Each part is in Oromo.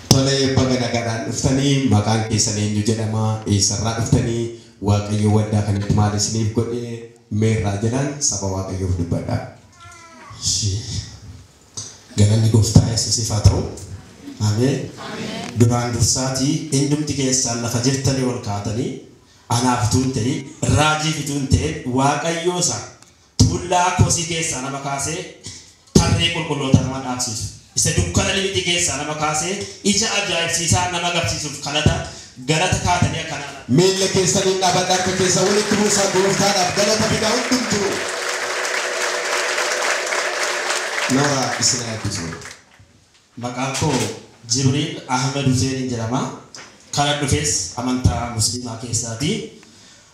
Tolee, baga nagaadhaan dhuftanii. Maqaan keessan eenyu jedhama? Eessarraa dhuftanii? Waaqayyo waldaa kanatti maal isiniif godhee? Meerraa jedhan saba Waaqayyoof dubbadha. Galanni gooftaa Yesuusiif haa ta'u. Ameen. Duraan dursaatii hundumti keessaan lafa jirtanii ol kaatanii anaaf utuu hin ta'in, raajiif utuu hin ta'in, Waaqayyoo isa tuullaa kosii keessaa nama kaasee tarree qulqulloota nama dhaabsisu, isa dukkana limixii keessaa nama kaasee ija ajaa'ibsiisaa nama agarsiisuuf kalata galata kaatanii akkanaa. Miilla keessaniin dhaabadha, harka keessa walitti buusaa, gooftaadhaaf galata fidaa hundumtuu. Noora, isin haa eebbisu. Maqaan koo Jibriil Ahmed Hussein jedhama. Kan dhufes amantaa Musliimaa keessaati.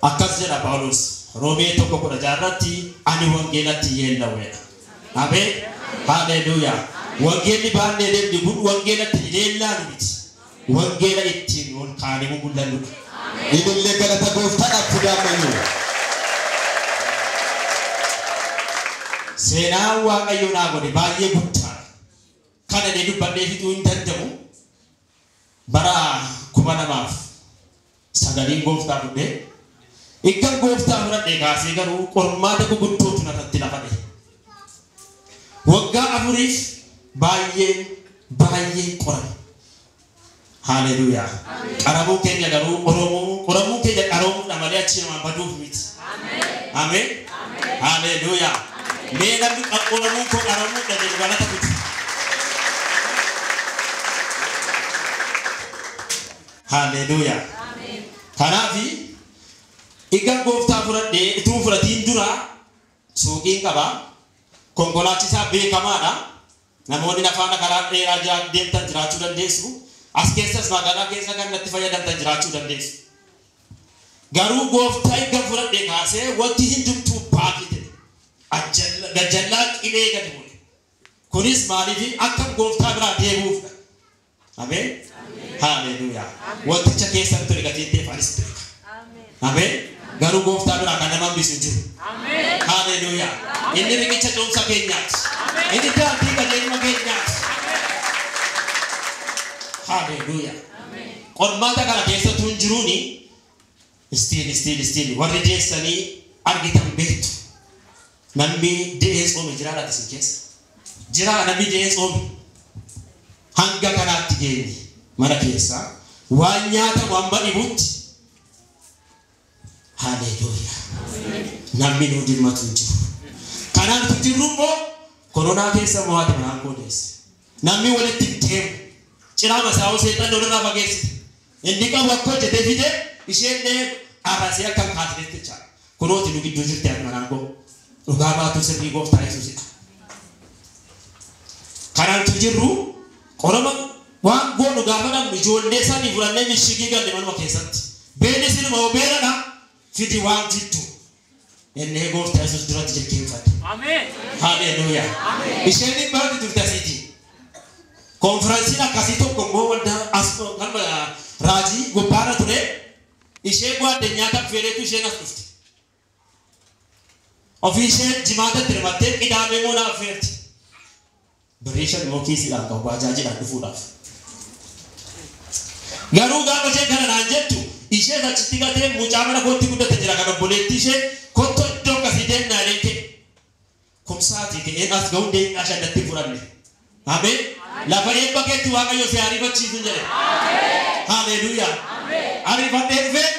Akkas jedha Phaawulos Roomee 1:16 irratti, "Ani wangeelatti yeellawweedha." Ameen. Haleluuyaa. Wangeelli baannee deemni kun wangeelatti leellaanu miti. Wangeela ittiin ol kaanee mul'annudha. Ilillee galata gooftaadhaaf fidaa ammayyuu. Seenaan Waaqayyo naa godhe baay'ee guddaadha. Kana inni dubbadhee fixuu hin danda'u. Bara 2009n gooftaa fudhee, Ikkan gooftaa fudhadhee kaasee garuu qormaata guguddootu narratti lafa dha'e. Waggaa 4f baay'ee baay'ee qorame. Haleluuyaa. Qaramuu keenya garuu Oromoo, qoramuu keenya qaroomuudha malee achi namaan baduuf miti. Ameen. Haleluuyaa. Mee namni qoramuun koo qaramuudha jedhu galata fidi. Haleluuyaa. Kanaafi egaa gooftaa fudhadhee utuu fudhatiin dura suuqiin qaba. Konkolaachisaa beekamaadha. Namoonni nafaana karaa dheeraa deemtan jiraachuu dandeessu. As keessas magaalaa keessa kan natti fayyadamtan jiraachuu dandeessu. Garuu gooftaa egaa fudhadhee kaasee wanti hundumtuu baakii ta'e. Gajjallaa qilee gadi bu'e. Kunis maaliif akka gooftaa biraa deebi'uufdha. Ameen. Haleluuyaa. Wanticha keessan ture gatiin ta'eef anis beeka. Ameen. Garuu gooftaa biraa kan nama hambisu hin jiru. Haleluuyaa. Inni riqicha ce'umsa keenyaati. Inni daandii qajeeluma keenyaati. Haleluuyaa. Qormaata kana keessattuu hin jiruuni still still still warri deessanii argitan beektu. Namni de'ee tsoome jiraa laata isin keessa? Jiraa namni de'ee tsoome? Hanga kanaatti geenye mana keessaa waan nyaatamu amma dhibutti. Haleluuyaa. Namni nuu dirmatu hin jiru. Kanaan utuu jirru immoo koronaa keessa mo'ate manaan koo deesse. Namni walitti hin deemu. Ciraa masaa'uu seexan walirraa fageessite. Inni qabu akka hojjetee fide, isheen arrasee akka hin kaasinetti jechaadha. Kunooti nu gidduu jirti ati manaan koo. Dhugaa baatu sirrii gooftaa Yesuusidha. Kanaan utuu jirru qorama waan goonu gaafa dhabnu ijoollee sanii fudhannee mishigii galle manuma keessatti. Beelli sinuma hoo beeladha, fidi waan fiddu. Inni gooftaa Yesuus duratti jilkeenfate. Haleluuyaa. Isheen hin barate turte asiiti. Konferansiin akkasii tokko immoo waldaa as kan raajii gubbaarra ture. Ishee gwaaddenyaa kan feereetu isheen as dhufte. Ofii ishee jimaatatti hirmattee qidaamee immoo naaf feerti. Birrii 5 immoo kiisiidhaan qabu baajaajiidhaan dhufuudhaaf. Garuu gaafa isheen kana naan jettu ishee achitti gatee mucaa mana kootti guddate jira kan obboleettii ishee kottu iddoo akkasii deemnaa jedheen ka'e. Kumsaatii ka'een as ga'uun daqiiqaa 5 natti fudhanne. Ameen. Lafa eebba keetti Waaqayyo si ariifachiisu jedhe. Haleluuyaa. Ariifadhee dhufee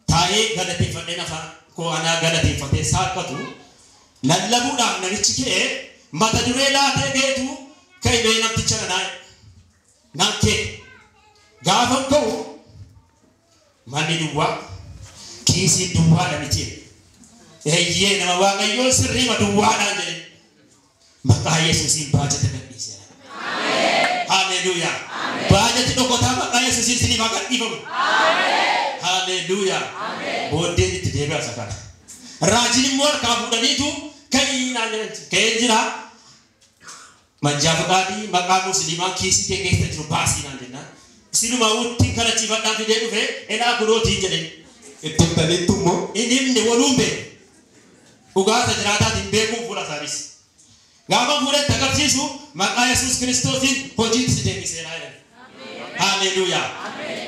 taa'ee galateeffadhee afaan koo anaa galateeffatee saaqqatu lallabuudhaaf namichi ka'ee mata duree laatee geetu ka'e namticha nanaa naan ka'e. Gaafa ka'u manni duwwaa, kiisiin duwwaadha miti. Eeyyee, nama Waaqayyoo, sirriima duwwaadhaan jedhe. Maqaa Yesuusiin baajata gadhiiseera. Haleluuyaa. Baajati dhokotaa maqaa Yesuusiin isiniif haa gadhiifamu. Haleluuyaa. Booddeen itti deebi'a isa kana. Raajiin immoo harkaa fuudhaniitu ka'ii naan jedhan. Ka'een jira. Manjaa faqaadii maqaa musliimaa kiisii kee keessa jiru baasii naan jennaan. Sinuma wuttiin kana ciifadhaan fidee dhufe elaa kunootiin jedhe. Itti himtaniittu immoo Inni himne waluun beeku. Dhugaasa jiraataatiin beekuun fuula isaanis. Gaafa fuudhatti agarsiisu maqaa Yesuus Kiristoosiin hojiitti si deebiseera jedhan. Haleluuyaa.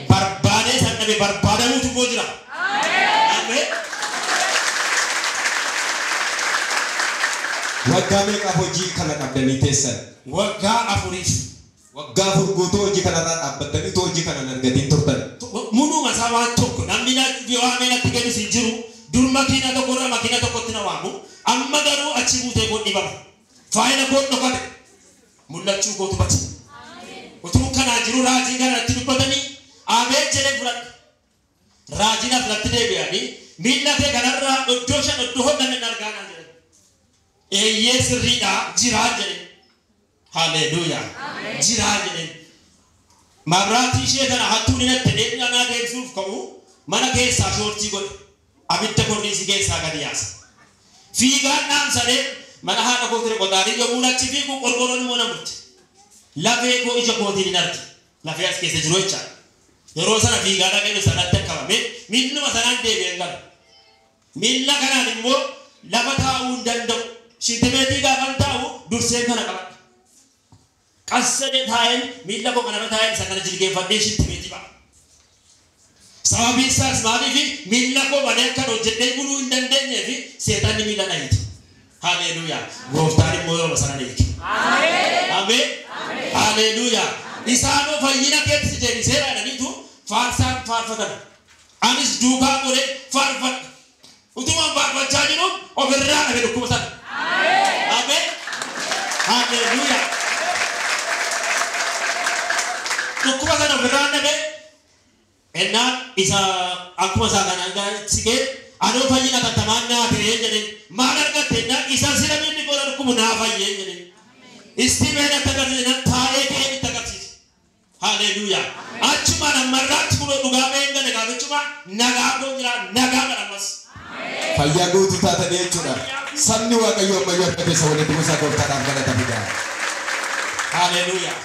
Barbaadee san dhabe barbaadamuutu immoo jira. Ameen. Waggaa meeqaaf hojii kana qabdanii teessan? Waggaa 4. Waggaa 4 guutuu hojii kanarraa dhaabbattanii hojii kana hin argatiin turtan. Munuma isaa waan tokko namni waamee natti kennus hin jiru. Dur makiina tokkorraa makiina tokkotti na waamu. Amma garuu achi buutee koon dhibama. Faayila koon dhokate. Mul'achuu kootu bate. Utuu kanaa jiru raajii kana natti dubbatanii ameen jedhee fudhadhe. Raajiin as natti deebi'anii miilla kee kanarraa iddoo 5 iddoo hodhame hin argaa naan jedhan. Eeyyee sirriidhaa jiraa jedhe. Haleluuyaa. Jiraa jedhe. Mabraatii ishee kana hattuun natti deebi'anaa deebisuuf ka'u mana keessaa shoortii godhe. Abidda korniisii keessaa gadi yaasa. Fiigaan dhaamsadee mana haadha koo ture qotaanii yommuu achi fiigu qorqorroon immoo na murte. Lafee koo ija kootiin hin arge. Lafee as keessa jiru jechaadha. Yeroo sana fiigaa dhaqee sanatti akkabame miilluma sanaan deebi'een gala. Miilla kanaan immoo lafa taa'uu hin danda'u. Shintimeetii gaafan taa'u durseen kana qabadha. Qassadee taa'een miilla koo kanarra taa'een isa kana jilgeenfadhee shintimeetii ba'a. Sababiin isaas maaliif miilla koo malee akkan hojjedhee buluu hin dandeenyee fi seexanni miilla na hiite. Haleluuyaa. Gooftaan immoo yeroo sana na hiike. Ameen. Haleluuyaa. Isaanoo fayyina keetti si deebiseera jedhaniitu faarsaan faarfatan. Anis duukaa godhee faarfadha. Utumaan faarfachaa jiruun ofirraa dhabe dhukkuba sana. Ameen. Haleluuyaa. Dhukkuba sana ofirraa dhabe ennaan isa akkuma isaa kanaan sigee anoo fayyina tattamaan naa ta'ee jedhe maal argatte ennaan isa sila miilli kola dhukkubu naa fayyee jedhe. Istimeen akka agarsiise nan taa'ee ka'ee itti agarsiise. Haleluuyaa. Achumaan ammarraatti kunoo dhugaa ba'een gale gaafichuma nagaa koo jira nagaa kana ammas. Fayyaa guutuu taatanii jechuudha. Sabni Waaqayyoo ammayyuu harka keessa walitti buusaa gooftaadhaaf galata fidaa. Haleluuyaa.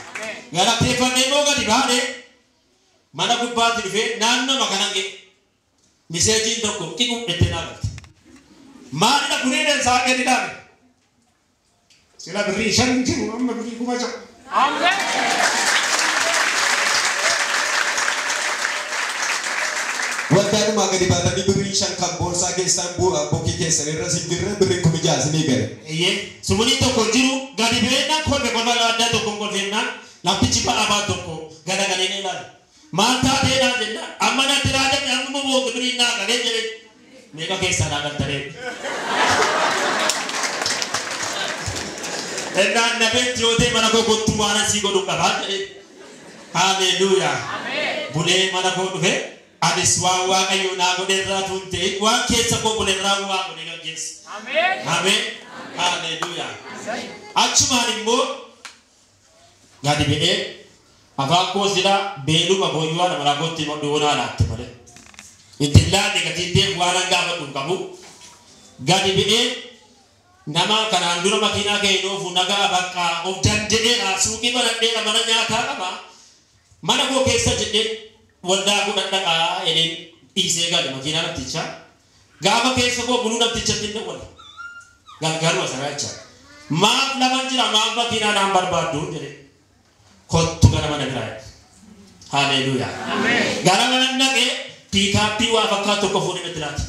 Galateeffannee immoo gadi baanee mana gubbaatti dhufee naannoo kanan ga'e. Miseejiin tokko qiqu itti naa galte. Maalidha kunii isaa gadi dhaabe. Sila birrii 5 jiru amma birrii 6,000. Ameen. Waldaadhumaa gadi baatanii birrii 5 kan boorsaa keessaan bookii keessan irra sin jirre birrii 6,000 isinii gale. Eeyyee sumuliin tokko jiru gadi beennaan kolfe kolfa addaa tokko kolfeennaan namtichi ba'aa baatu tokko garagalee ni ilaala. Maal taatee naan jennaan amma natti raajame amma booka birrii naa galee jedhe meeqa keessaa naa galtaree. Ennaan nabeen dhiyootee mana koo kottuu waan asii godhu qabaa jedhe. Haleluuyaa. Bulee mana koo dhufe anis waan Waaqayyo naa godhe irraa tuun ta'e waan keessa koo bule irraa waa godhe gaggeesse. Ameen. Haleluuyaa. Achumaan immoo gadi ba'ee afaan koo silaa beeluma booyyuu nama rakkootti dhuunaa laatte malee. Ittiin laanne gatiin deemu waan hangaafadhu hin qabu. Gadi ba'ee nama kanaan dura makiinaa kee dhoofu nagaa bakka of danda'eera suuqii banadheera mana nyaataa qaba. Mana koo keessa jedhee waldaa koo dhadhaqaa jedheen dhiisee gale makiinaa namtichaa. Gaafa keessa koo buluu namtichatti hin dhawwale. Galgaluma sana jecha. Maaf laman jira maaf makiinaa naan barbaaddu jedhe. Kottu gara mana biraa jedhe. Haleluuyaa. Gara mana dhaqee piikaappii waa fakkaatu tokko fuudhee natti laate.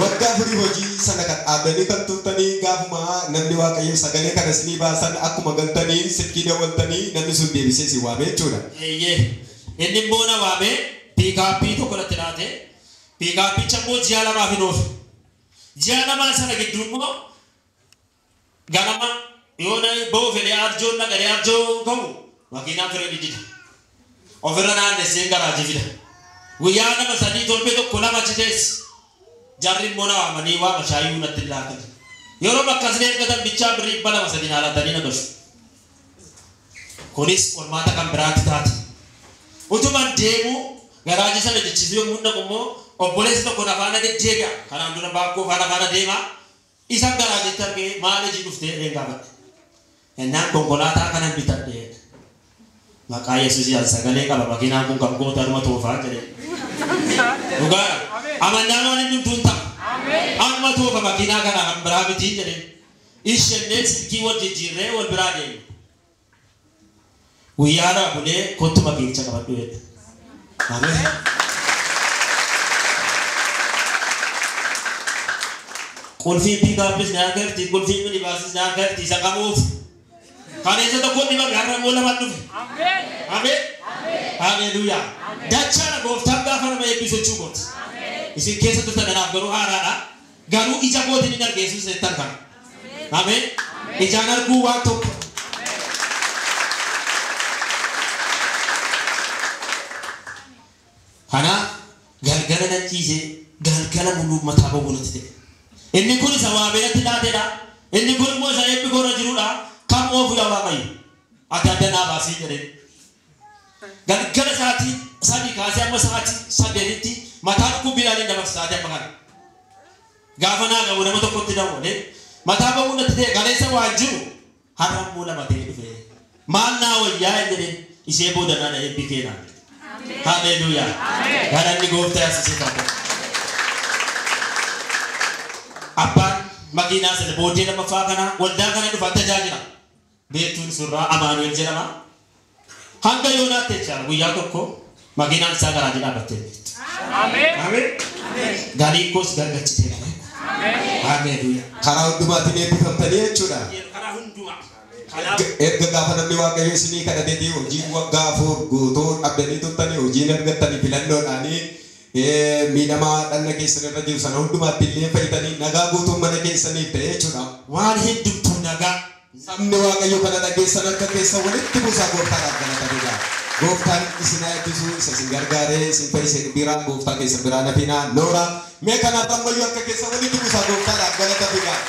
Waggaa 4 hojii sana kan dhaabanii kan turtanii gaafuma namni Waaqayyo sagalee kana isinii baasan akkuma galtanii silkii dawwaltanii namni sun deebisee si waamee jechuudha. Eeyyee. Inni immoo na waamee piikaappii tokko natti laate. Piikaappicha immoo ji'a 2 hin oofe. Ji'a 2 sana gidduu immoo ganama yoo na ba'uu fedhee arjoon naqadee arjoo ka'u makiinaa firee didida. Ofirra naannessee garaajii fida. Guyyaa 2 3 torbee 1 2 achi teessi. Jarri immoo na waamanii waama shaayii natti hin laatan. Yeroo bakka isin ergatan bichaa birrii 200 3 haalatanii na gashu. Kunis qormaata kan biraatti taate. Utumaan deemu garaajii sana jechisuu yommuu dhaqu immoo obboleessi tokko na faana deddeebi'a. Kanaan dura baakkoo faana faana deema. Isaan garaajitti argee maal hojii dhuftee jedheen gaafadhe. Ennaan konkolaataa kanan bitadhe. Maqaa Yesuusiin sagalee qaba makiinaan kun kan goota anuma toofaa jedhee. Dhugaadha. Amannaan waan inni hin ta'a. Amma toofa makiinaa kana kan biraa mitii jedhee. Ishennee silkii wal jijjiirree wal biraa deemne. Guyyaadhaa bulee kottu makiinicha qabadhu jedhe. Ameen. Qulfii piikaappis na harka jirti, qulfii minibaasis na harka jirti, isa qabuuf. Kan isa tokko dhibame har'a immoo lama dhufe. Ameen. Haleluuyaa. Dachaadha gooftaan gaafa nama eebbisu jechuu kooti. Isin keessa turtan kanaaf garuu haaraadha. Garuu ija kootiin hin arge Yesuus jettan kana. Ameen. Ijaan arguu waan tokko. Kanaaf galgala nan ciisee galgala muluu mataa bobuu natti ta'e. Inni kun isa waameenatti laateedha. Inni kun immoo isa eebbi koorra jirudha. Kam oofu yaa Waaqayyo? Ati adda naa baasii jedheen. Galgala sa'aatii 3 kaasee amma sa'aatii 8tti mataa dhukkubbiidhaan hin dabarsa sa'aatii amma kana. Gaafa naa gahu nama tokkotti dawwalee mataa ba'uu natti ta'e kaleessa waan jiru har'a immoo lama ta'ee dhufe. Maal naa wayyaa hin jedheen ishee booda naan eebbi kee naan jedhe. Haleluuyaa. Galanni gooftaa Yesuusiif haa ta'u. Abbaan makiinaa sana booddee lammaffaa kana waldaa kana dhufa tajaajila. Beektuun surraa Amaanu'el jedhama. Hanga yoonaatti jechaadha guyyaa tokko makiinaan isaa garaajii dhaabbattee jirti. Ameen. Galiin koos gargachitee dha. Haleluuyaa. Karaa hundumaatiin eebbifamtanii jechuudha. Karaa hundumaa. Erga gaafa namni Waaqayyo isinii kadhateetii hojii waggaa 4 guutuu dhabdanii turtanii hojiin argattanii filannoodhaanii miidhamaa dhagna keessan irra jiru sana hundumaatti illee fayyitanii nagaa guutuun mana keessaniif ta'e jechuudha. Waan heddumtuu nagaa. Sabni Waaqayyo kana dhageessan harka keessa walitti buusaa gooftaadhaaf galata fidaa. Gooftaan isin haa eebbisu, isa isin gargaaree isin fayyise biraa gooftaa keessan biraa nafinaa noora. Mee kanaaf ammayyuu harka keessa walitti buusaa gooftaadhaaf galata fidaa.